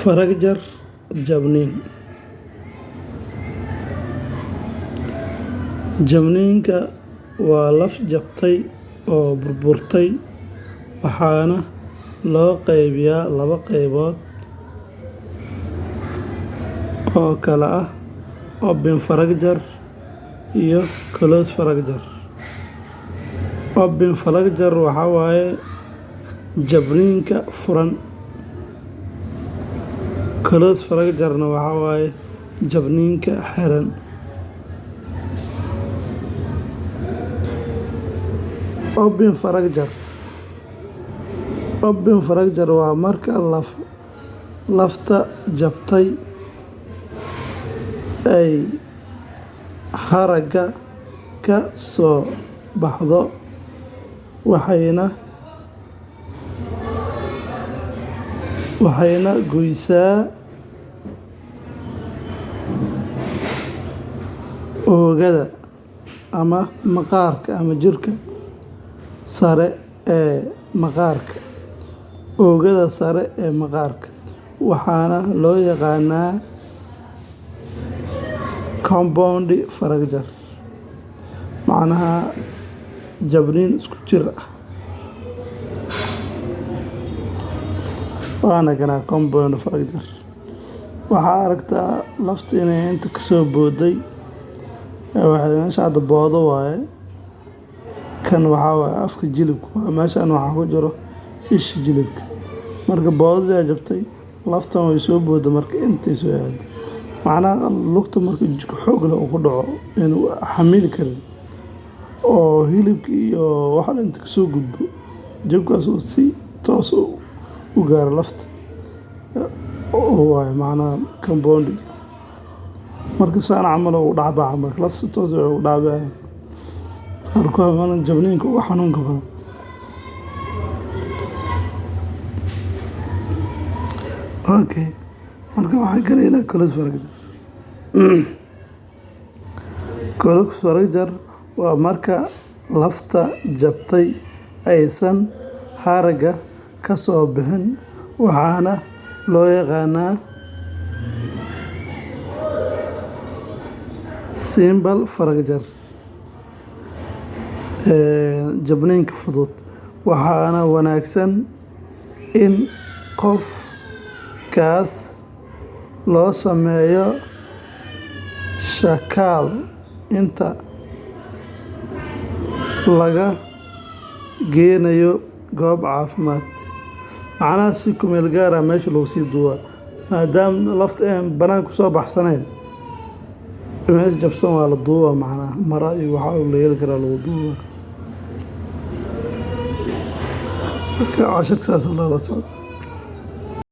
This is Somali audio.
Fracture jabniin. Jabniinka waa laf jabtay oo burburtay, waxaana loo qaybiyaa laba qaybood oo kala ah open fracture iyo closed fracture. Open fracture waxaa waaye jabniinka furan, closed fracture-na waxaa waaye jabniinka xiran. Open fracture. Open fracture waa marka lafta jabtay ay haragga ka soo baxdo, waxayna goysaa oogada ama maqaarka ama jirka sare ee maqaarka, oogada sare ee maqaarka, waxaana loo yaqaanaa compound fracture, macnaha jabniin isku jir ah. Waana kanaa compound fracture. Waxaa aragtaa lafta inay inta kasoo booday. Waxay meesha hadda boodo waaye. Kan waxaa waaye afka jilibka waa meeshan, waxaa ku jiro isha jilibka. Marka boodadii aa jabtay, laftan way soo booday, marka intay soo aaday, macnaha lugta marka jiko xoog leh uu ku dhaco inuu xamili karin oo hilibka iyo waxa dhan inta kasoo gudbo, jabkaas uu si toos u gaaro lafta waaye, macnaha compound-igaas. Marka saan camal u dhacbaxa, marka lafta si toos ah u dhacbaxa. Qaarkood maalin jabniinka ugu xanuunka badan. Okay, marka waxaan galaynaa closed fracture. Closed fracture waa marka lafta jabtay aysan haragga ka soo bixin, waxaana loo yaqaanaa simple fracture, jabniinka fudud, waxaana wanaagsan in qofkaas loo sameeyo shakaal inta laga geenayo goob caafimaad. Macnaha si ku meel gaar ah meesha lagu sii duubaa, maadaama lafta aan banaanka kusoo baxsanayn. Meesha jabsan waa la duubaa, macnaha mara iyo waxaa la heli karaa lagu duubaa. Marka cashirka saas loola socdo.